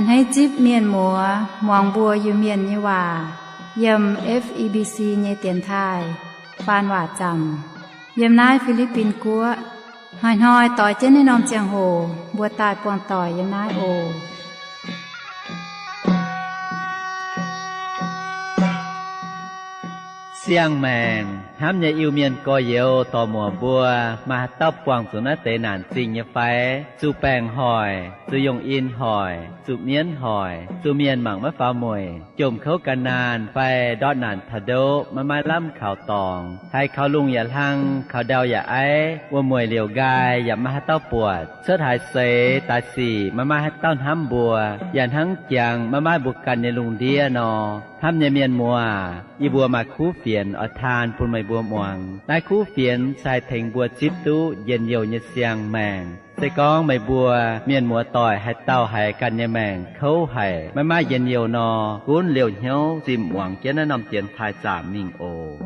A'hneiv zipv mienh muoz muangx mbuo Iu-Mienh nyei waac yiem F E B C nyei dienx taaih faan waac zaamc yiem naaiv Fi^li^bin Guoqv. Hnoi-hnoi doix jienv naaiv norm ziangh hoc mbuo daaih buangh doic yiem naaiv oc. Siang-maengc hnamv nyei Iu-Mienh gorx-youz dorc-muoc mbuo, maaih haaix dauh buangh zuqc naaiv deix naanc zingh nyei fai? Zuqc baengc hoic, zuqc yongh in hoic, zuqc mienv hoic, zuqc mienh mangc maiv faaux mueic, jomc kouv gan naanh fai ndortv naanc taux ndoqv maiv maaih lamh kaux dorngx, haiz kaux lungh yaac hlang, kaux ndau yaac aiv, wuom-mueic liouc nqaai yaac maiv maaih haaix dauh buatc, cuotv haaix seix daaih sic maiv maaih haaix dauh hnamv mbuo, yaac hnangv jangx maiv maaih mbuo ganh nyei lungh ndiev nor. Hnamv nyei mienh muoz, yie mbuo maaih kuv fienx oix taan bun meih mbuo muangx. Naaiv kuv fienx se haih tengx mbuo zipv duqv njien-youh nyei siang-maengc. Se gorngv meih mbuo mienh muoz doic haaix dauh haiz ganh nyei maengc kouv haic, maiv maaih njien-youh nor, gunv liouh hnyouv zimh muangx jienv naaiv norm dienx taaih zaamc mingh oc.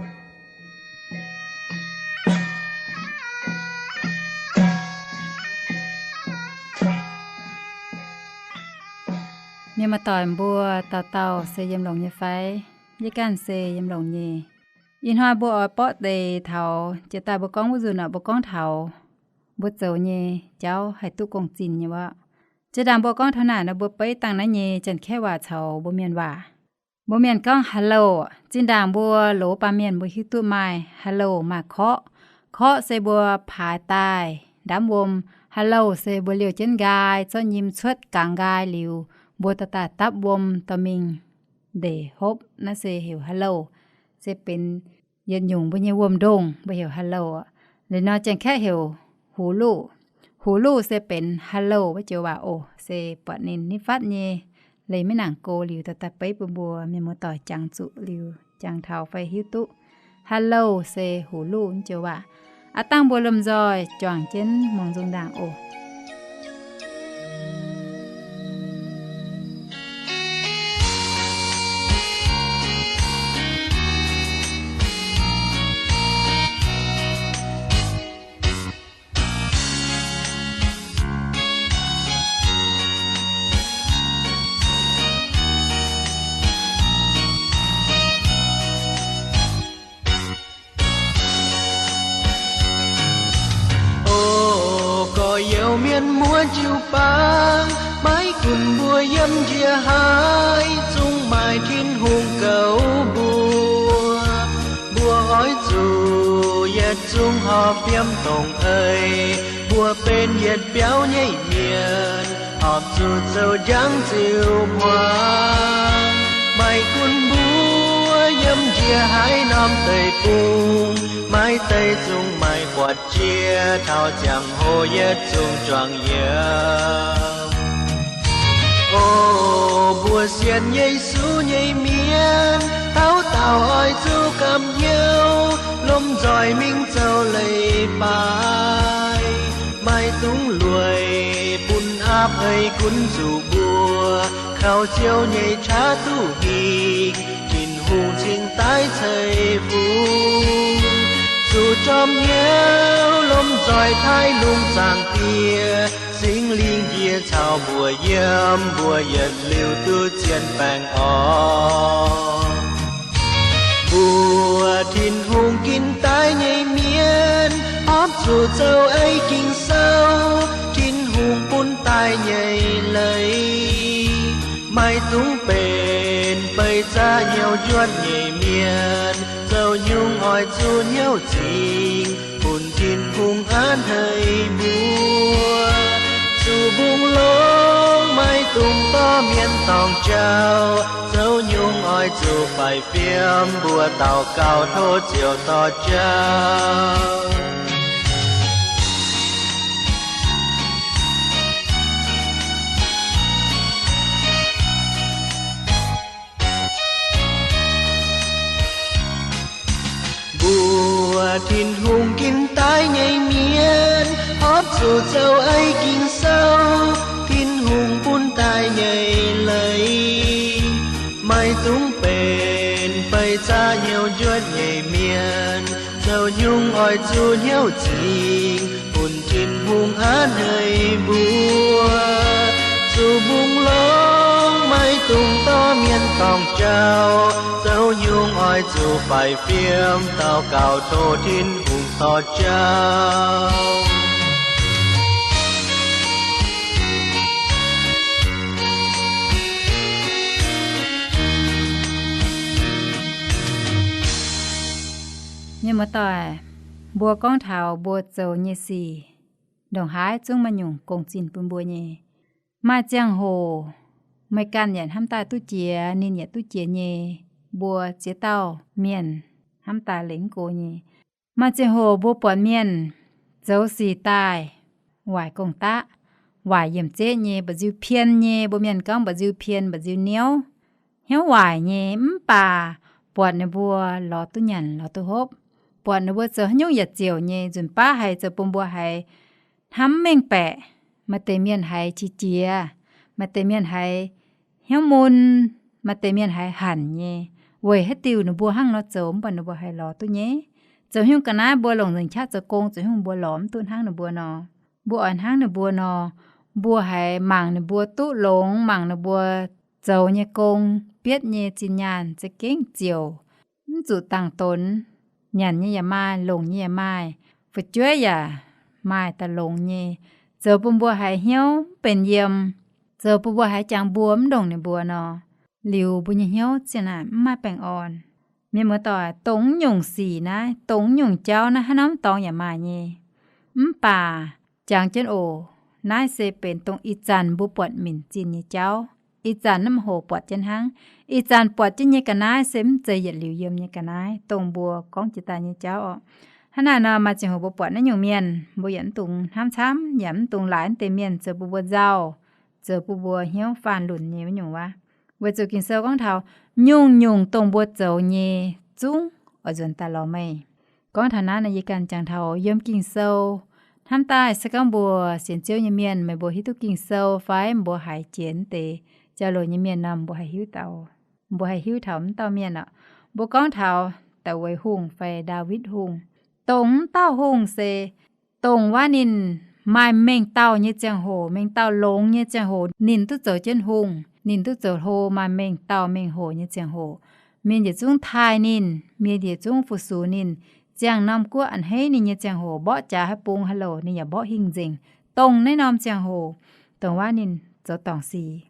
Mienh muoz doic mbuo dauh dauh se yiem longx nyei fai? Yie ganh se yiem longx nyei. Ih hnoi mbuo oix borqv deix taux jiex daaih mbuo gorngv wuov nzunc aqv, mbuo gorngv taux mbuo zoux nyei jauv haih duqv gong-zinh nyei wuov. Zinh ndaangc mbuo gorngv taux naaic nor, mbuo beiv dangh naaiv nyei Janx-Kaeqv waac caux mbuo Mienh waac. Mbuo Mienh gorngv hello. Zinh ndaangc mbuo loz baamh mienh mbuo hiuv duqv maaih hello, maaih korqv. Korqv se mbuo paaix daaih ndamv wuom. Hello se mbuo liouh jienv nqaai, zorqv nyim cuotv gangx nqaai liuz, mbuo dorh daaih dapv wuom dorh mingh ndeic hopv. Naaiv se heuc hello, se benx yietc nyungc mbuo nyei wuom-ndongh, mbuo heuc hello. Liuz nor Janx-Kaeqv heuc หูลูก. หูลูก se benx hello wuov joux waac oc. Se buatc ninh nitv fatv nyei, leiz maiv nangc go liuz dorh daaih beiv bun mbuo mienh muoz doic jangx zuqc liuz jangx taux fai hiuv duqv. Hello se หูลูก wuov joux waac. Aav dangh mbuo lomh nzoih juangc jienv muangx nzung ndaangc oc. O gorx-youz mienh muoz jiu-baang, maiv gunv mbuo yiem njiec haaix, zungv maaih Tin-Hungh goux mbuo. Mbuo oix zuqc yietc zungv horpc fiem dongh eix, mbuo benx yietc biauv nyei mienh, horpc zuqc zoux njang ziux hmuangx. Maiv gunv mbuo yiem njiec haaix norm deic-bung, maiv deix zungv maaih buatc jiex taux ziangh hoc yietc zungv juangc yiem. O mbuo sienx Yesu nyei mienh, dauh dauh oix zuqc gamh hnyouv, lomh nzoih mingh zoux leiz-baaix. Maiv dungx lueic bun aapv hei gunv zuqc mbuo, kaux Ziouv nyei qaqv duqv hingh, Tin-Hungh cingx daaih ceix fungx. Zuqc jorm hnyouv lomh nzoih taaih lungh zaangc Diex, Singx Lingh Diex caux mbuo yiem, mbuo yietc liuz duqv zien baengh orn. Mbuo Tin-Hungh ginv daaih nyei mienh, horpc zuqc zoux ei Ging-Sou, Tin-Hungh bun daaih nyei leiz. Maiv dungx benx beih zaqv hnyouv njuotv nyei mienh, zoux nyungc oix zuqc hnyouv zingx, bun Tin-Hungh aav hneiv mbuo. Zuqc mbungh longx maiv dungx dorh mienh dorngc jauv, zoux nyungc oix zuqc faix fiem, mbuo daux gaux tov Ziouv dorh jauv. Mbuo Tin-Hungh ginv daaih nyei mienh, horpc zuqc zoux ei Ging-Sou, Tin-Hungh bun daaih nyei leiz. Maiv dungx benx beih zaqv hnyouv njuotv nyei mienh, zoux nyungc oix zuqc hnyouv zingx, bun Tin-Hungh aav hneiv mbuo. Zuqc mbungh longx maiv dungx dorh mienh dorngc jauv, zoux nyungc oix zuqc faix fiem daux gaux tov Tin-Hungh dorh jauv. Mienh muoz-doic, mbuo gorngv taux mbuo zoux nyei sic, ndongc haaix zungv maaih nyungc gong-zinh bun mbuo nyei. Maaih ziangh hoc meih ganh yaac hnamv daaih duqv jiex, ninh yaac duqv jiex nyei. Mbuo ziex dauh mienh hnamv daaih lengc go nyei. Maaih ziangh hoc mbuo buatc mienh zoux sic daaih waaic gong-daqv, waaic yiemc zeqv nyei, mba'nziu pien nyei, mbuo mienh gorngv mba'nziu pien, mba'nziu niouv, hnyouv waaic nyei, mv baac buatc ninh mbuo lorz duqv nyanc, lorz duqv hopv, buatc ninh mbuo zoux haaix nyungc yaac ziouc nyei, nzunc baav haiz zoux bun mbuo haiz hnamv mengh baeqc. Maaih deix mienh haiz qiex jiez, maaih deix mienh haiz hnyouv mun, maaih deix mienh haiz hanc nyei, weic haaix diuc ninh mbuo hnangv nor zoux mv baac ninh mbuo haiz lorz duqv nyei. Zoux haaix nyungc ga'naaiv mbuo longc nzengc qaqv zoux gong, zoux haaix nyungc mbuo lorz mv duqv hnangv ninh mbuo nor. Mbuo oix hnangv ninh mbuo nor, mbuo haiz mangc ninh mbuo duqv longx, mangc ninh mbuo zoux nyei gong, bietv nyei zinh nyaanh za'gengh ziouc, mv zuqc dangx donx, nyanc nyei yaac maaih, longc nyei yaac maaih, fu'jueiv yaac maaih daaih longx nyei, zoux bun mbuo haiz hnyouv mv benx yiem, zoux bun mbuo haiz jangx mbuo mv ndongc ninh mbuo nor, liuz mbuo nyei hnyouv ziang naaic mv maaih baengh orn. Mienh muoz-doic, dongh mv nyungc sic naaiv, dongh mv nyungc jauv naaiv hnangv norm dorngx yaac maaih nyei. Mv baac jangx jienv oc, naaiv se benx dongh ih zanc mbuo buatc minc zinh nyei jauv. Ih zanc naaiv mv hoc buatc jienv hnangv. Ih zanc buatc jienv nyei ga'naaiv se mv zeiz yietc liuz yiem nyei ga'naaiv, dongh mbuo gorngv jiex daaih nyei jauv oc. Hnangv naaic nor, maaih ziangh hoc mbuo buatc naaiv nyungc mienh, mbuo yaac mv dungx hnamv camv, yaac mv dungx laaix naaiv deix mienh zoux bun mbuo nzauh, zoux bun mbuo hnyouv faanh lunc nyei wuov nyungc waac. Weic zuqc Ging-Sou gorngv taux nyungc-nyungc dongh mbuo zoux nyei zungv oix nzuonx daaih lorz meih. Gorngv taux naaiv nor, yie ganh jangx taux yiem Ging-Sou hnamv daaih se gorngv mbuo sienx Ziouv nyei mienh, meih mbuo hiuv duqv Ging-Sou fai mbuo haiz jiex deix jauv-louc nyei mienh nor, mbuo haih hiuv dauh, mbuo haih hiuv taux mv dauh mienh oc. Mbuo gorngv taux da'wueiz hungh fai Ndaawitv Hungh. Dongh mv dauh hungh se dongh waac ninh maaih mengh dauh nyei ziangh hoc, mengh dauh longx nyei ziangh hoc, ninh duqv zoux jienv hungh, ninh duqv zoux hlo, maaih mengh dauh mengh hoc nyei ziangh hoc. Mienh yietc zungv taaih ninh, mienh yietc zungv fu-sux ninh. Ziangh norm guoqv a'hneiv ninh nyei ziangh hoc, mborqv jaax haaix bung haaix louc ninh yaac mborqv hingh nzengc. Dongh naaiv norm ziangh hoc, dongh waac ninh zoux dorngc sic.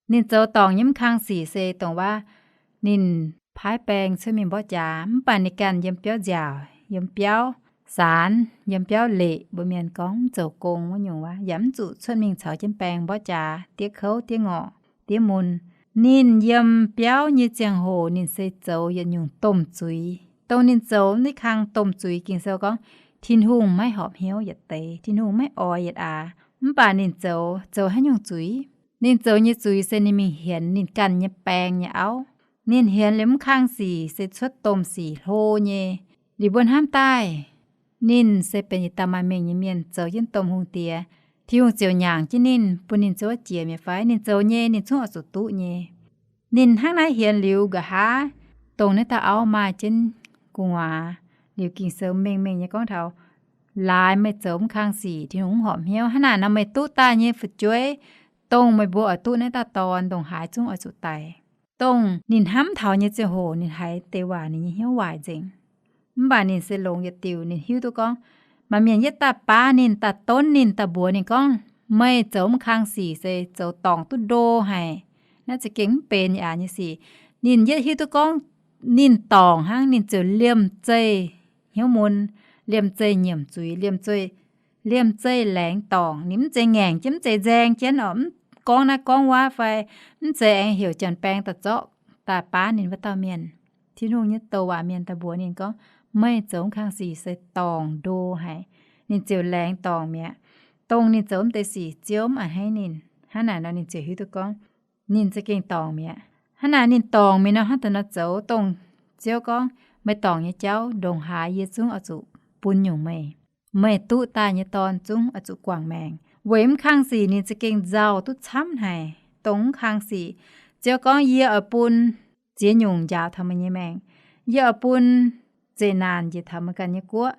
Ninh zoux dorngc nyei mv kang sic se dongh waac ninh paaiv baeng cuotv mingh mborqv jaax, mv baac ninh ganh yiem biauv nziaauc, yiem biauv saanx, yiem biauv leqc, mbuo mienh gorngv mv zoux gong wuov nyungc waac, yaac mv zuqc cuotv mingh caux jienv baeng mborqv jaax, diev kouv, diev ngorc, diev mun. Ninh yiem biauv nyei ziangh hoc ninh se zoux yietc nyungc domh zuiz. Dongh ninh zoux naaiv kang domh zuiz, Ging-Sou gorngv Tin-Hungh maiv horpc hnyouv yietc deix, Tin-Hungh maiv oix yietc aax. Mv baac ninh zoux, zoux haaix nyungc zuiz? Ninh zoux nyei zuiz se ninh mingh hienx ninh ganh nyei baeng nyei auv. Ninh hienx liuz mv kang sic se cuotv domh sic hlo nyei. Liuz mbuo hnamv daaih, ninh se benx yietc dauh maaih mengh nyei mienh, zoux jienv domh hungh diex. Tin-Hungh ziouc nyaangc jienv ninh, bun ninh zuov jiex mi'aqv fai? Ninh zoux nyei, ninh zungv oix zuqc duqv nyei. Ninh hnangv naaiv hienx liuz nqa'haav, dongh naaiv dauh auv maaih jienv gu'nguaaz. Liuz Ging-Sou mengh mengh nyei gorngv taux, laaix meih zoux mv kang sic, Tin-Hungh mv horpc hnyouv. Hnangv naaic nor meih duqv daaih nyei fu'jueiv, dongh meih mbuo oix duqv naaiv dauh dorn, ndongc haaix zungv oix zuqc daic. Dongh ninh hnamv taux nyei ziangh hoc ninh haiz deix waac ninh nyei hnyouv waaic nzengc. Mv baac ninh se longx yietc diuc, ninh hiuv duqv gorngv maaih mienh yietv daaih baav ninh, daaih donv ninh, daaih mbuox ninh gorngv, meih zoux mv kang sic se zoux dorngc duqv ndo haic. Naaiv za'gengh mv benx aqc nyei sic. Ninh yietv hiuv duqv gorngv ninh dorngc hnangv, ninh ziouc liemh zeih hnyouv mun, liemh zeih nyiemc zuiz, liemh zeih, liemh zeih laengz dorngc. Ninh mv zeiz ngaengc jienv, mv zeiz nzaeng jienv oc, mv gorngv naaiv gorngv wuov fai mv zeiz aengx heuc janx-baeng daaih zorqv daaih baav ninh wuov dauh mienh. Tin-Hungh nyei douc waac mienh daaih mbuox ninh gorngv, meih zoux mv kang sic se dorngc ndo haic. Ninh ziouc laengz dorngc mi'aqv. Dongh ninh zoux mv deix sic, Ziouv mv a'hneiv ninh. Hnangv naaic nor ninh ziouc hiuv duqv gorngv ninh za'gengh dorngc mi'aqv. Hnangv naaic ninh dorngc mi'aqv nor, hnangv deix nor zoux, dongh Ziouv gorngv, meih dorngc nyei jauv ndongc haaix yie zungv oix zuqc bun nyungc meih. Meih duqv daaih nyei dorn zungv oix zuqc guangc maengc. Weic mv kang sic ninh za'gengh nzauh duqv camv haic. Dongh mv kang sic, Ziouv gorngv, yie oix bun ziex nyungc njaaux taux meih nyei maengc. Yie oix bun zeqc naanc njiec taux meih ganh nyei guoqv.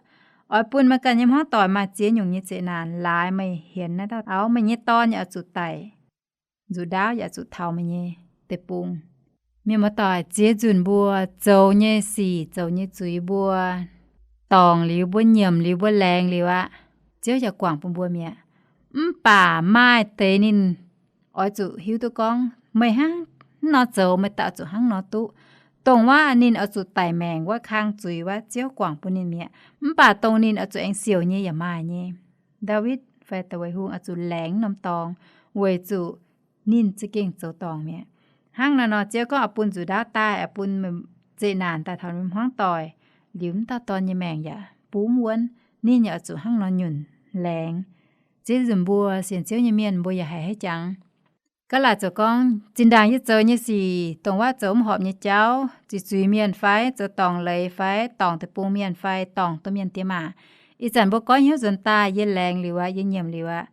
Oix bun meih ganh nyei hmuangv doic maaih ziex nyungc nyei zeqc naanc. Laaix meih hienx naaiv dauh auv, meih nyei dorn yaac oix zuqc daic. nzuqc ndaauv yaac zuqc taux meih nyei deic-bung. Mienh muoz-doic, ziex nzunc mbuo zoux nyei sic, zoux nyei zuiz mbuo dorngc liuz, mbuo nyiemc liuz, mbuo laengz liuz aqv, Ziouv yaac guangc bun mbuo mi'aqv. Mv baac maaih deix ninh oix zuqc hiuv duqv gorngv meih hnangv nor zoux, meih daaih zuqc hnangv nor duqv. Dongh wuov ninh oix zuqc daic maengc wuov kang zuiz wuov, Ziouv guangc bun ninh mi'aqv. Mv baac dongh ninh oix zuqc aengx siouc nyei yaac maaih nyei. Ndaawitv fai Da'weic Hungh oix zuqc laengz norm dorngx weic zuqc ninh za'gengh zoux dorngc mi'aqv. Hnangv naaiv nor, Ziouv gorngv oix bun nzuqc ndaauv daaih, oix bun zeqc naanc daaih taux ninh hmuangv doic, liuz wuov dauh dorn nyei maengc yaac bumv wuonv, ninh yaac oix zuqc hnangv nor nyunc laengz. Ziex nzunc mbuo sienx Ziouv nyei mienh mbuo yaac haih haiv jangx. Gaav laaic zoux gorngv, zinh ndaangc yie zoux nyei sic, dongh wuov zoux mv horpc nyei jauv, zuiz zuiz mienh fai zoux dorngc leiz fai dorngc deic-bung mienh fai dorngc domh mienh diex maac, ih zanc mbuo goiv hnyouv nzuonx daaih, yie laengz liuz aqv, yie nyiemc liuz aqv,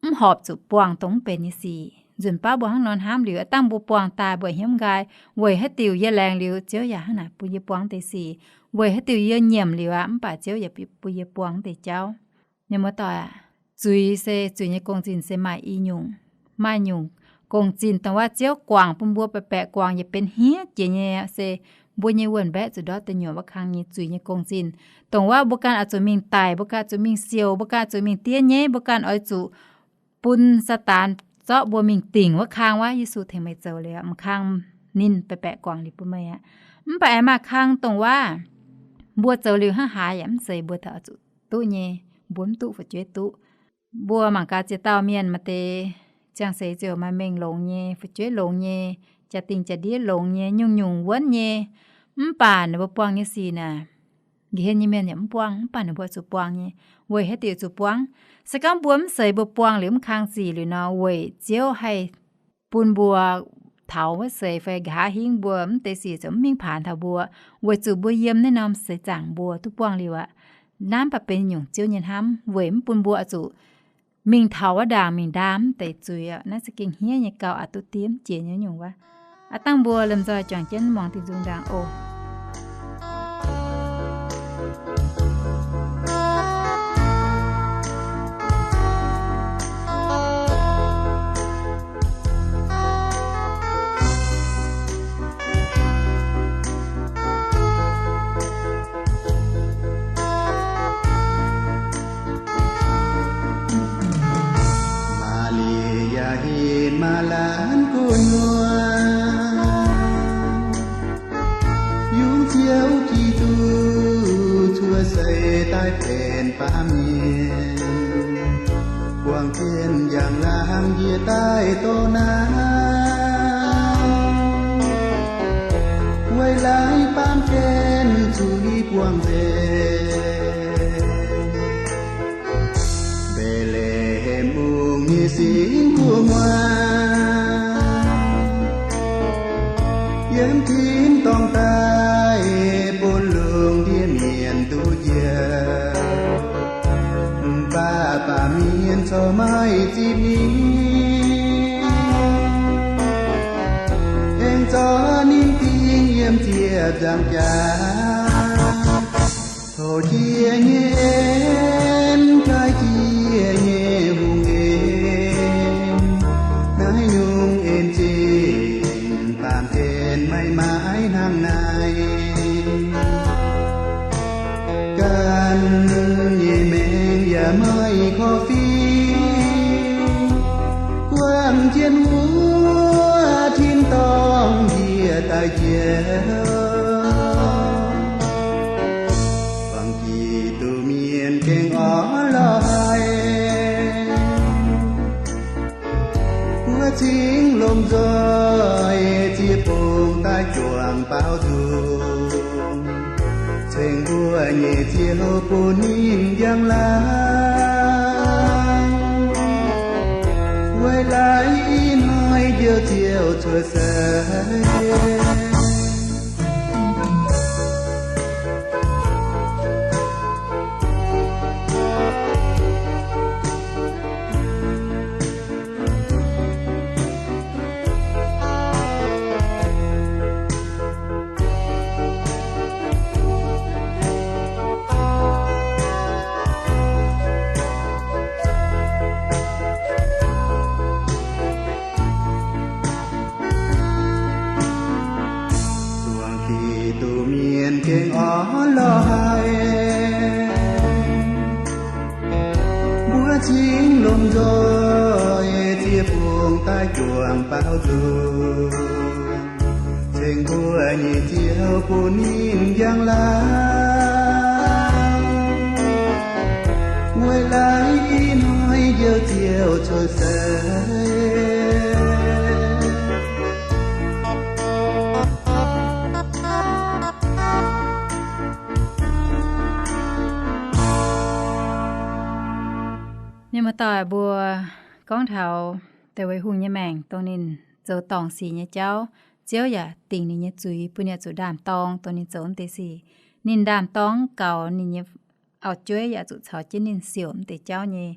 mv horpc zuqc buangh dongh mv benx nyei sic. Nzunc baav mbuo hnangv nor hnamv liuz, aav dangh mbuo buangh daaih mbuo hnyouv mv nqaai, weic haaix diuc yie laengz liuz Ziouv yaac hnangv naaic bun yie buangh deix sic, weic haaix diuc yie nyiemc liuz aqv, mv baac Ziouv yaac bun yie buangh deix jauv. Mienh muoz-doic aac, zuiz se zuiz nyei gong-zinh se maaih i nyungc, maaih nyungc gong-zinh dongh wuov Ziouv guangc bun mbuo baeqc baeqc guangc yietc benx hniev jiex nyei se mbuo nyei wuonh mbaeqv zuqc ndortv deic nyuoqc wuov kang nyei zuiz nyei gong-zinh. Dongh wuov mbuo ganh oix zuqc mingh daic, mbuo ganh oix zuqc mingh siouc, mbuo ganh oix zuqc mingh diev nyeiv, mbuo ganh oix zuqc bun Saadaan zorqv mbuo mingh dingc wuov kang wuov, Yesu tengx meih zoux liuz aqv, m'kang ninh baeqc baeqc guangc liuz bun meih aqv. Mv baac aengx maaih kang dongh wuov mbuo zoux liuz hnangv haaix yaac mv zeiz mbuo daaih oix zuqc duqv nyei, mbuo mv duqv fu'jueiv duqv. Mbuo mangc gaax ziex dauh mienh maaih deix ziangh seix ziouc maaih mengh longx nyei, fu'jueiv longx nyei, jaa-dingh jaa-ndiev longx nyei, nyungc-nyungc wuonv nyei. Mv baac ninh mbuo buangh nyei sic naaic, nqa'hien nyei mienh yaac mv buangh, mv baac ninh mbuo zuqc buangh nyei. Weic haaix diuc zuqc buangh? Se gorngv mbuo mv seix mbuo buangh liuz mv kang sic liuz nor, weic Ziouv haih bun mbuo taux wuov seix fai nqa'haav hingv mbuo mv deix sic ziouc mv mingh paanx taux mbuo, weic zuqc mbuo yiem naaiv norm seix zaangc mbuo duqv buangh liuz aqv. Naaiv mv baac benx nyungc Ziouv nyei hnamv weic mv bun mbuo oix zuqc mingh taux wuov ndaangc mingh ndaam mv deix zuiz aqv. Naaiv za'gengh hniev nyei gauh aqc duqv diev mv jiex nyei nyungc wuov. Aav dangh mbuo lomh nzoih juangc jienv muangx Tin-Hungh ndaangc oc. Maa^li^yaa hin maa laanh gu'nyuoz, yungz Ziouv Giduc cuotv seix daaih benx baamh mienh, buangh jienv njang-laangc yie daaih doqc naaiv, weic laaix baamh gen zuiz buangh nzengc. Mbetc^le^hem Ungh nyei singx gu'nguaaz, yiem tin-dorngh daaih bun lungh ndiev mienh duqv njoux, mv baac baamh mienh corc maiv zipv ninh, aengx zorqv ninh dingh yiem ziepc nzaangc jaax. Tov jiex nyei en, jaaix jiex nyei hungh en, naaiv nyungc en zingh baamh gen maiv maaih hnangv naaiv. Ganh nyei maengc yaac maiv korv-fiqv, guangc jienv wuov tin-dorngh ndie daaih jiex, buangh Giduc mienh gengh orn lorh haic. Wuov cingv lomh nzoih ziex bungx daaih juangc baaux nzung, ceng mbuo nyei Ziouv bun ninh njang-laangc, weic laaix ih hnoi Njoux Ziouv cuotv seix. Gengh orn lorh haic, mbuo cingx lomh nzoih ziex fungx daaih juangc baaux nzung, ceng mbuo nyei Ziouv bun ninh njang laangz, weic laaix ih hnoi Njoux Ziouv cuotv seix. Mienh muoz-doic mbuo, gorngv taux deix weic hungh nyei maengc, dongh ninh zoux dorngc sic nyei jauv, Ziouv yaac dingc ninh nyei zuiz bun ninh zuqc ndaam-dorng dongh ninh zoux wuov deix sic. Ninh ndaam-dorng gaux, ninh nyei auv-jueiv yaac zuqc caux jienv ninh siouc wuov deix jauv nyei.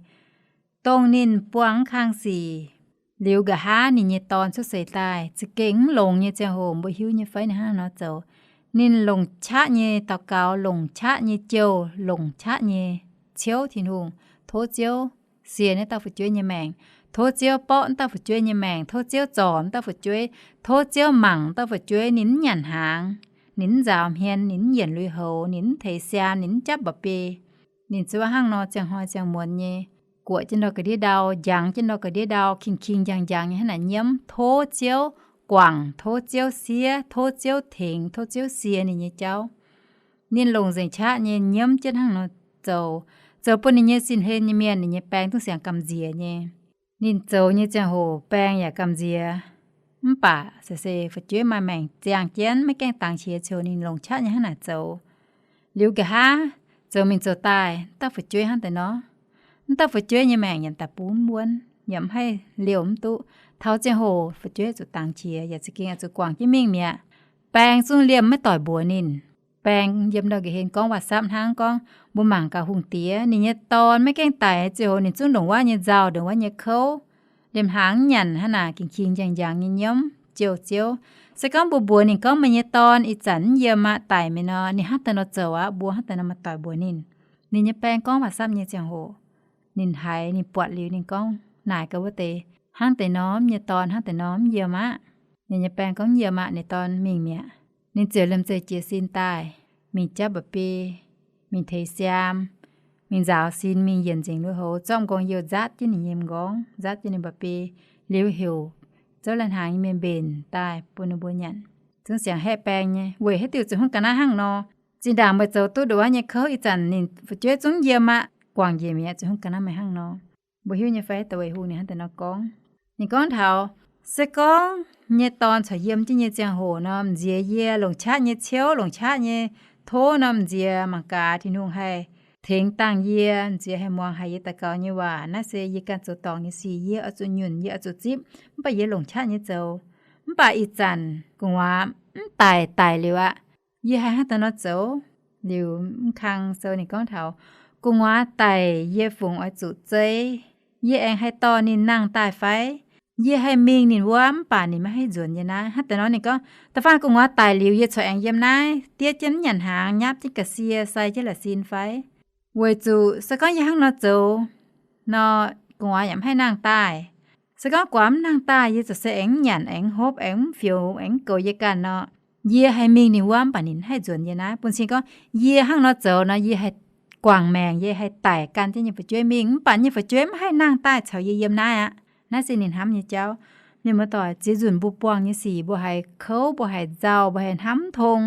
Dongh ninh buangh kang sic liuz, nqa'haav ninh nyei dorn cuotv seix daaih, za'gengh mv longx nyei ziangh hoc, mbuo hiuv nyei fai ninh hnangv haaix nor zoux? Ninh longc qaqv nyei daux gaux, longc qaqv nyei jouh, longc qaqv nyei ciouv Tin-Hungh, tov Ziouv sienx naaiv dauh fu'jueiv nyei maengc, tov Ziouv borqv naaiv dauh fu'jueiv nyei maengc, tov Ziouv zorc naaiv dauh fu'jueiv, tov Ziouv mangc naaiv dauh fu'jueiv, ninh mv nyanc hnaangx, ninh mv nzaaux hmien, ninh mv yienc lui-houx, ninh mv teix siaam, ninh mv japv mba'biei. Ninh zuov hnangv nor ziangh hnoi ziangh muonz nyei, guoqv jienv ndau ga'ndiev ndau, njangx jienv ndau ga'ndiev ndau, king-king njang-njang nyei hnangv naaic nyiemv, tov Ziouv guangc, tov Ziouv siev, tov Ziouv tengx, tov Ziouv sie ninh nyei jauv. Ninh longc nzengc qaqv nyei nyiemv jienv hnangv nor zoux, zoux bun ninh nyei sin-hlen nyei mienh, ninh nyei baeng zungv siangx gamh nziex nyei. Ninh zoux nyei ziangh hoc baeng yaac gamh nziex. Mv baac se se fu'jueiv maaih maengc ziangh jienv, maiv gaengh dangx qiex ziouc ninh longc qaqv nyei hnangv naaic zoux. Liuz nqa'haav zoux mingh zoux daaih, dauh fu'jueiv hnangv deix nor, mv dauh fu'jueiv nyei maengc yaac daaih bun mv wuonv, yaac mv haih liouh mv duqv. Taux ziangh hoc fu'jueiv zuqc dangx qiex, yaac za'gengh zuqc guangc jienv mingh mi'aqv. Baeng zungv liemh maiv doic mbuox ninh. Baeng yiem ndau nqa'haav gorngv waac-sapv hnangv, gorngv mbuo mangc gaax hungh diex, ninh nyei dorn maiv gaengh daic ziouc hoc ninh zungv ndongc wuov nyei nzauh, ndongc wuov nyei kouv, liemh hnaangx nyanc hnangv naaic king-king njang-njang nyei nyiemv jouh Ziouv. Se gorngv mbuo mbuox ninh gorngv meih nyei dorn ih zanc mv yiem aqv, daic mi'aqv nor, ninh hnangv deix nor zoux aqv. Mbuo hnangv deix nor maaih doic mbuox ninh. Ninh nyei baeng gorngv waac-sapv nyei ziangh hoc, ninh haiz ninh buatc liuz ninh gorngv naaic gaax wuov deix, hnangv deix norm nyei dorn hnangv deix norm mv yiem aqv. Ninh nyei baeng gorngv mv yiem aqv, ninh dorn mingh mi'aqv. Ninh ziouc liemh zeih jiez sin daaih, mingh japv mba'biei, mingh teix siaam, mingh nzaaux sin, mingh yienc nzengc lui-houx, zorqv m'nqorngv-youh nzaatv jienv ninh nyei m'nqorngv, nzaatv jienv ninh mba'biei, liuz heuc zouv lai-hnaangx nyei mienh mbenc daaih bun ninh mbuo nyanc. Zungv siangx haeqv baeng nyei, weic haaix diuc zuqc hnangv ga'naaiv hnangv nor? Zinh ndaangc meih zoux duqv ndongc wuov nyei kouv ih zanc ninh fu'jueiv zungv yiem aqv, guangc njiec mi'aqv, zuqc hnangv ga'naaiv meih hnangv nor. Mbuo hiuv nyei fai da'weic hungh ninh hnangv deix nor gorngv? Ninh gorngv taux, se gorngv nyei dorn corc yiem jienv nyei ziangh hoc nor, m'nziex yie longc qaqv nyei ciouv, longc qaqv nyei tov nor, m'nziex mangc gaax Tin-Hungh haih tengx dangh yie, m'nziex haih muangx haic yie daux gaux nyei waac. Naaiv se yie ganh zoux dorngc nyei sic, yie oix zuqc nyunc, yie oix zuqc zipv, mv baac yie longc qaqv nyei zoux. Mv baac ih zanc gu'nguaaz mv daic, daic liuz aqv. Yie haih hnangv deix nor zoux? Liuz m'kang sou ninh gorngv taux, gu'nguaaz daic yie fungc oix zuqc zei? Yie aengx haih dorh ninh nangh daaih fai? Yie haih mingh ninh wuov mv baac ninh maiv haih nzuonx yie naaiv. Hnangv deix nor ninh gorngv, da'faanh gu'nguaaz daic liuz yie corc aengx yiem naaiv diev jienv mv nyanc hnaangx, nyapv jienv ga'sie, sai jienv la'sin fai? Weic zuqc se gorngv yie hnangv nor zoux nor, gu'nguaaz yaac mv haih nangh daaih. Se gorngv gu'nguaaz mv nangh daaih, yie ziouc se aengx mv nyanc, aengx mv hopv, aengx mv fioux, aengx mv goux yie ganh nor, yie haih mingh ninh wuov mv baac ninh mv haih nzuonx yie naaiv. Bun cing gorngv yie hnangv nor zoux nor, yie haih guangc maengc, yie haih daic gan jienv nyei fu'jueiv mingh, mv baac nyei fu'jueiv mv haih nangh daaih caux yie yiem naaiv aqv. Naaiv se ninh hnamv nyei jauv. Mienh muoz-doic, ziex nzunc mbuo buangh nyei sic, mbuo haiz kouv, mbuo haiz nzauh, mbuo haiz hnamv mv tong,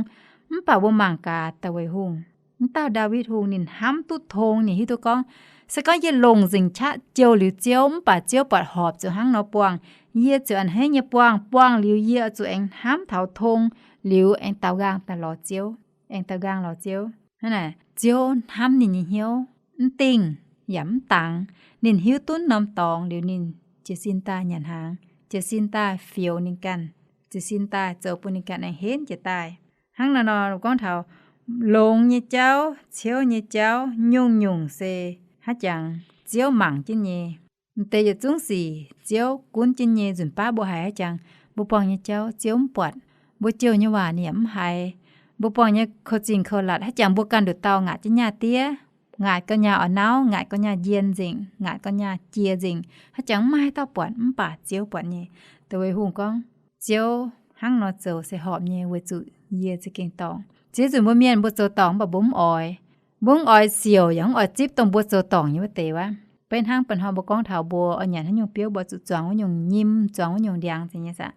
mv baac mbuo mangc gaax da'weic hungh, m'dauh Ndaawitv Hungh ninh hnamv duqv tong. Ninh hiuv duqv gorngv, se gorngv yie longc nzengc qaqv jouh liuz Ziouv, mv baac Ziouv buatc horpc ziouc hnangv nor buangh, yie ziouc a'hneiv nyei buangh. Buangh liuz yie oix zuqc aengx hnamv taux tong, liuz aengx daaux nqaang daaih lorz Ziouv, aengx daaux nqaang lorz Ziouv. Hnangv naaic, Ziouv hnamv ninh nyei hnyouv, mv dingh yaac mv dangx. Ninh hiuv duqv norm dorngx liuz ninh jiez sin daaih nyanc hnaangx, jiez sin daaih fioux ninh ganh, jiez sin daaih zoux bun ninh ganh aengx henv jiez daaih. Hnangv naaiv nor gorngv taux longx nyei jauv, ciouv nyei jauv, nyungc-nyungc se haaix jangx Ziouv mangc jienv nyei. M'deix yietc zungv sic Ziouv gunv jienv nyei. Nzunc baav mbuo haiz haaix jangx mbuo buangh nyei jauv Ziouv mv buatc, mbuo jouh nyei waac ninh yaac mv haiz. Mbuo buangh nyei kouv-zingh kouv-latc haaix jangx mbuo ganh nduqc dauh ngaatc jienv nyaah diev, ngaatc gauh nyaah orqc nauv, ngaatc gauh nyaah njien nzengc, ngaatc gauh nyaah jiex nzengc, haaix jangx mv maaih haaix dauh buatc, mv baac Ziouv buatc nyei. Da'weic hungh gorngv, Ziouv hnangv nor zoux se horpc nyei, weic zuqc yie za'gengh dorngc. Ziex nzunc mbuo mienh mbuo zoux dorngc mv baac mbuo mv oix. Mbuo mv oix siouc yaac mv oix zipv dongh mbuo zoux dorngc nyei wuov deix wuov. Beiv hnangv ba'hnoi mbuo gorngv taux mbuo oix nyanc haaix nyungc biouv mbuo zuqc zuangx wuov nyungc nyim, zuangx wuov nyungc ndiangx zeiz nyei saah.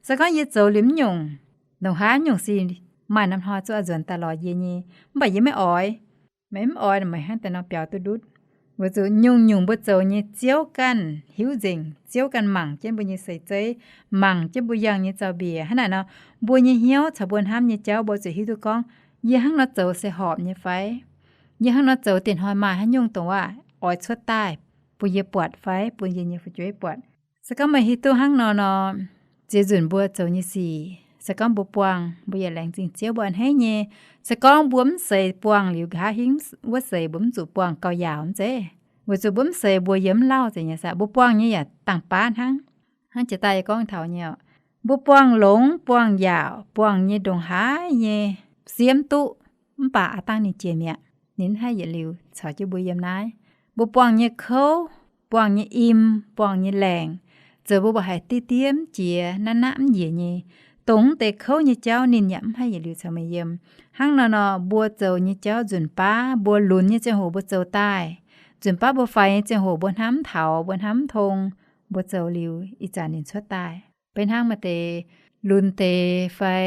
Se gorngv yie zoux liuz mv nyungc, ndongc haaix nyungc sic maaih norm hnoi zuqc oix nzuonx daaih lorz yie nyei, mv baac yie maiv oix. Meih mv oix, meih hnangv deix nor biaux duqv ndutv. Weic zuqc nyungc-nyungc mbuo zoux nyei Ziouv ganh hiuv nzengc, Ziouv ganh mangc jienv mbuo nyei seix zeiv, mangc jienv mbuo yangh nyei zaux-mbiec. Hnangv naaic nor, mbuo nyei hnyouv caux mbuo hnamv nyei jauv mbuo zuqc hiuv duqv gorngv, yie hnangv nor zoux se horpc nyei fai? Yie hnangv nor zoux diex hnoi maaih haaix nyungc dongh waac oix cuotv daaih bun yie buatc fai bun yie nyei fu'jueiv buatc? Se gorngv meih hiuv duqv hnangv nor nor, ziex nzunc mbuo zoux nyei sic, se gorngv mbuo buangh, mbuo yaac laengz zingh Ziouv mbuo a'hneiv nyei. Se gorngv mbuo mv seix buangh liuz nqa'haav hingv wuov seix mbuo mv zuqc buangh gauh yaauc mv zeiz? Weic zuqc mbuo mv seix mbuo yiem mv lauh zeiz nyei saah. Mbuo buangh nyei yaac dangh baav hnangv. Hnangv jiex daaih yie gorngv taux nyei, mbuo buangh longx, buangh yaauc, buangh nyei ndongc haaix nyei siemv duqv, mv baac aav dangh ninh jiex mi'aqv. Ninh mv haih yietc liuz caux jienv mbuo yiem naaiv. Mbuo buangh nyei kouv, buangh nyei im, buangh nyei laengc, zoux mbuo mbuo haiz diqv diev mv jiex, naqv naqv mv njiec nyei. Dongh mv deix kouv nyei jauv ninh yaac mv haih yietc liuz caux meih yiem. Hnangv nor nor, mbuo zoux nyei jauv nzunc baav mbuo lunx nyei ziangh hoc mbuo zoux daaih, nzunc baav mbuo faix nyei ziangh hoc mbuo hnamv mv taux, mbuo hnamv mv tong, mbuo zoux liuz ih zanc ninh cuotv daaih. Beiv hnangv maaih deix lunx deix fai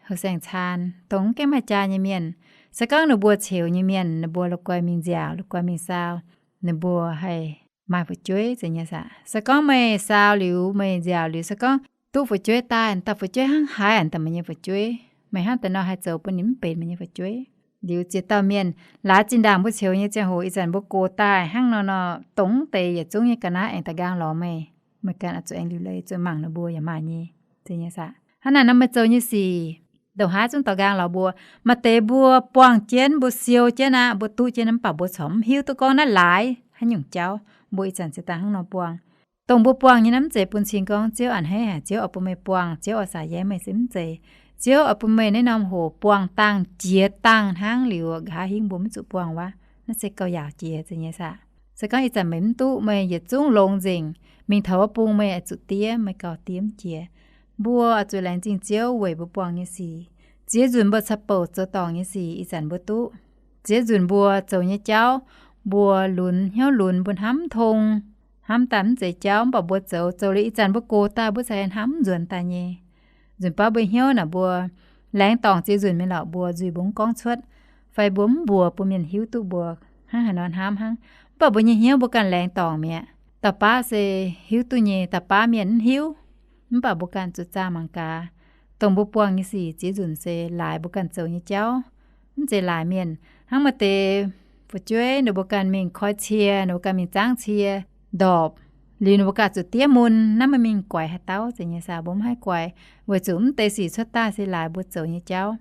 houh saeng-caan, dongh mv gaengh maaih jaa nyei mienh, se gorngv ninh mbuo ceux nyei mienh, ninh mbuo la'guaih mingh nziaauc, la'guaih mingh saau, ninh mbuo haih maaih fu'jueiv zeiz nyei saah. Se gorngv meih saau liuz, meih nziaauc liuz, se gorngv duqv fu'jueiv daaih, dauh fu'jueiv hnangv haaix daaih meih nyei fu'jueiv, meih hnangv deix nor haih zoux bun ninh mv benx meih nyei fu'jueiv. Liuz ziex dauh mienh, laaix zinh ndaangc mbuo ceux nyei ziangh hoc, ih zanc mbuo gox daaih hnangv nor nor, dongh mv deix yietc zungv nyei ga'naaiv aengx da'nqaang lorz meih, meih ganh oix zuqc aengx liuc leiz zuqc mangc ninh mbuo yaac maaih nyei, zeiz nyei saah. Hnangv naaic nor meih zoux nyei sic, ndongc haaix zungv da'nqaang lorz mbuo. Maaih deix mbuo buangh jienv, mbuo siou jienv aqv, mbuo duqv jienv, mv baac mbuo corc mv hiuv duqv gorngv naaiv laaix haaix nyungc jauv. Mbuo ih zanc ziex daaih hnangv nor buangh. Dongh mbuo buangh nyei naaiv mv zeiz bun cing gorngv Ziouv a'hneiv haic, Ziouv oix bun meih buangh, Ziouv oix saax yaev meih se mv zeiz. Ziouv oix bun meih naaiv norm hoc buangh dangh jiex dangh hnangv liuz nqa'haav hingv mbuo mv zuqc buangh wuov, naaiv se gauh yaauc jiex, zeiz nyei saah. Se gorngv ih zanc meih mv duqv, meih yietc zungv longx nzengc, mingh taux wuov bung meih oix zuqc diev, meih gauh diev mv jiex. Mbuo oix zuqc laengz zingh Ziouv weic mbuo buangh nyei sic. Ziex nzunc mbuo caux bouc zoux dorngc nyei sic ih zanc mbuo duqv. Ziex nzunc mbuo zoux nyei jauv, mbuo lunx hnyouv lunx, mbuo hnamv mv tong, hnamv daaih mv zeiz jauv, mv baac mbuo zoux, zoux liuz ih zanc mbuo gox daaih mbuo za'gengh hnamv mv nzuonx daaih nyei. Nzunc baav mbuo hnyouv naaic mbuo laengz dorngc ziex nzunc mingh lorqc, mbuo nzuih mbuo mv gorngv cuotv, fai mbuo mv mbuox bun mienh hiuv duqv mbuo hnangv haaix nor hnamv hnangv. Mv baac mbuo nyei hnyouv mbuo ganh laengz dorngc mi'aqv. Dauh baav se hiuv duqv nyei, dauh baav mienh mv hiuv. Mv baac mbuo ganh zuqc zaah mangc gaax, dongh mbuo buangh nyei sic ziex nzunc se laaix mbuo ganh zoux nyei jauv, mv zeiz laaix mienh. Hnangv maaih deix fu'jueiv ninh mbuo ganh mingh koi cie, ninh mbuo ganh mingh zaangv cie, ndorpc, liuz ninh mbuo ganh zuqc diev mun, naaiv meih mingh guaix haaix dauh, zeiz nyei saah, mbuo mv haih guaix, weic zuqc mv deix sic cuotv daaih se laaix mbuo zoux nyei jauv.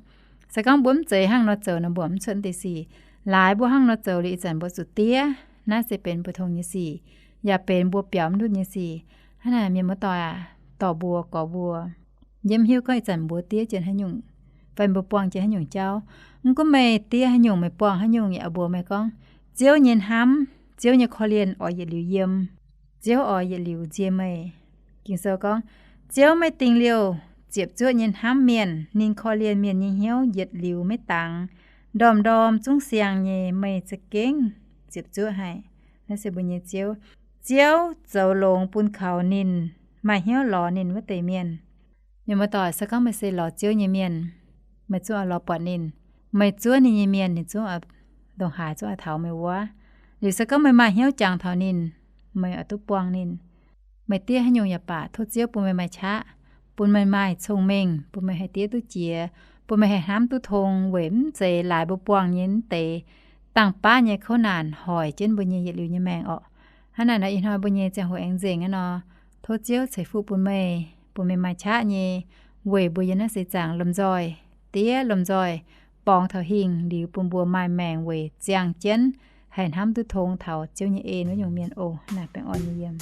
Se gorngv mbuo mv zeiz hnangv nor zoux nor, mbuo mv cuotv mv deix sic. Laaix mbuo hnangv nor zoux liuz ih zanc mbuo zuqc diev, naaiv se benx mbuo tong nyei sic, yaac benx mbuo biaux mv ndutv nyei sic. Hnangv naaic mienh muoz-doic aac, dorh mbuo gorx mbuo, yie mv hiuv gorngv ih zanc mbuo diev jienv haaix nyungc, fai mbuo buangh jienv haaix nyungc jauv. Mv gunv meih diev haaix nyungc, meih buangh haaix nyungc, yaac mbuox meih gorngv, Ziouv nyei hnamv, Ziouv nyei korv-lienh oix yietc liuz yiem. Ziouv oix yietc liuz nzie meih. Ging-Sou gorngv, Ziouv maiv ding liouh ziepc zuoqv nyei hnamv mienh, ninh korv-lienh mienh nyei hnyouv yietc liuz maiv dangx. Ndorm-ndorm zungv siang nyei, meih za'gengh ziepc zuoqv haic. Naaiv se mbuo nyei Ziouv. Ziouv zoux longx bun kaux ninh maaih hnyouv lorz ninh wuov deix mienh. Mienh muoz-doic, se gorngv meih se lorz Ziouv nyei mienh, meih zungv oix lorz buatc ninh. Meih zuov ninh nyei mienh, ninh zungv oix, ndongc haaix zungv oix taux meih wuov. Liuz se gorngv meih maaih hnyouv jangx taux ninh, meih oix duqv buangh ninh. Meih diev haaix nyungc yaac baac, tov Ziouv bun meih maaih qaqv, bun meih maaih cong-mengh, bun meih haih diev duqv jiex, bun meih haih hnamv duqv tong, weic mv zeiz laaix mbuo buangh nyei mv deix dangh baav nyei kouv naanc hoic jienv mbuo nyei yietc liuz nyei maengc orqc. Hnangv naaic nor, ih hnoi mbuo nyei ziangh hoc aengx nzengc aqv nor, tov Ziouv ceix fuqv bun meih, bun meih maaih qaqv nyei, weic mbuo yiem naaiv seix zaangc lomh nzoih diev lomh nzoih borngz taux hingh liuz, bun mbuo maaih maengc weic ziangh jienv haih hnamv duqv tong taux Ziouv nyei en wuov nyungc mienh oc. Naaic baengh orn nyei yiem.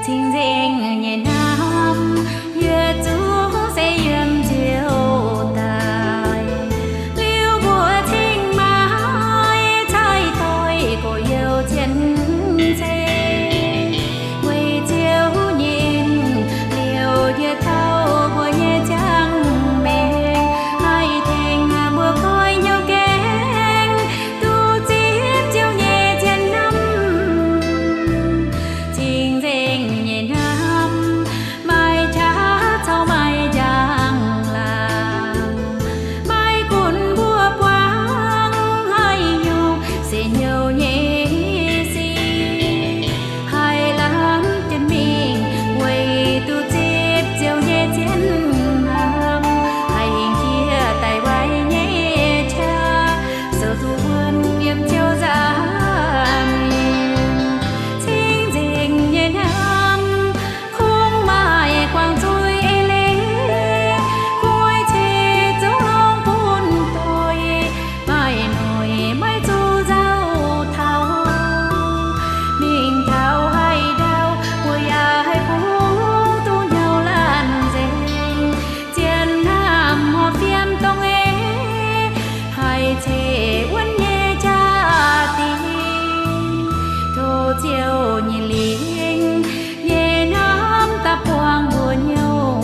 Cing-nzengc nyei hnamv, yietc zungv se yiem Ziouv daaih. Liuz mbuo cingx maaih cai doix gorx-youz cien-ceqv, weic Ziouv nyei en liouc njiec taux mbuo nyei ziangh maengx, haih tengx mbuo goiv hnyouv gaengh duqv zipv Ziouv nyei zien hnamv. Cing-nzengc nyei hnamv, maaih qaqv caux maaih njang-laangc, maiv gunv mbuo buangv haaix nyungc se hnyouv nyei sic, haih lamh jienv mingh weic duqv zipv Ziouv nyei zien hnamv, haih hingh jiex daaih waaic nyei qaqv, zoux duqv wuonv yiem Ziouv nza'hmien. Cing-nzengc nyei hnamv, kungx maaih guangc zuiz eix leiz, kungx oix ceix zungv longc bun doic, maaih noic maiv zuqc nzauh taux. Mingh taux haaix ndau, mbuo yaac haih bungx duqv hnyouv laanh nzengc. Zien hnamv horpc fiem dongh eix, haih ceix wuonv nyei jaa-dingh. Tov Ziouv nyei lingc nyei hnamv daaih buangh mbuo hnyouv.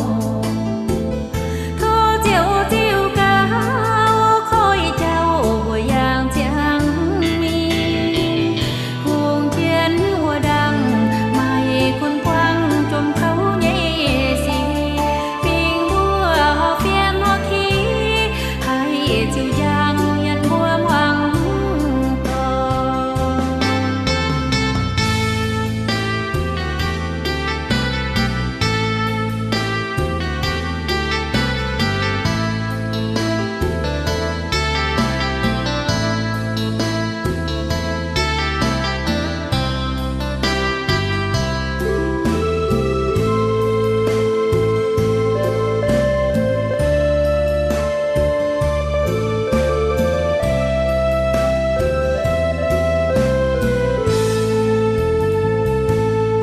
Tov Ziouv ziux gaux koiv jauv mbuo yangh ziangx mingh. Hungh jienv wuov ndaangc maaih gunv buangv jomc kouv nyei sic, fingx mbuo horpc fiem horpc ki, haih ziux njang yiem mbuo hmuangx doic.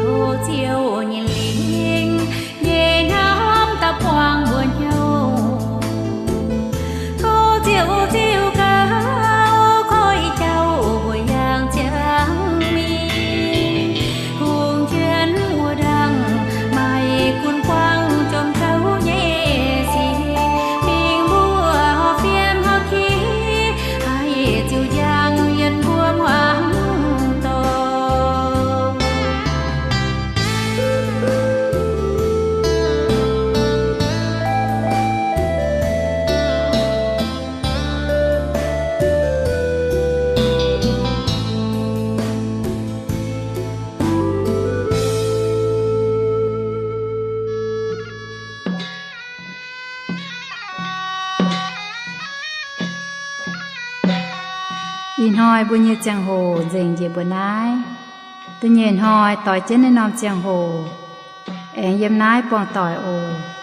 Tov Ziouv nyei lingc nyei hnamv daaih buangh mbuo hnyouv. Tov Ziouv ziux gaux koiv jauv mbuo yangh ziangx mingh. Hungh jienv wuov ndaangc maaih gunv buangv jomc kouv nyei sic, fingx mbuo horpc fiem horpc ki, haih ziux njang yiem mbuo hmuangx doic. Ih hnoi mbuo nyei ziangh hoc nzengc njiec mbuo naaiv. Da'nyeic hnoi doix jienv naaiv norm ziangh hoc aengx yiem naaiv buangh doic oc.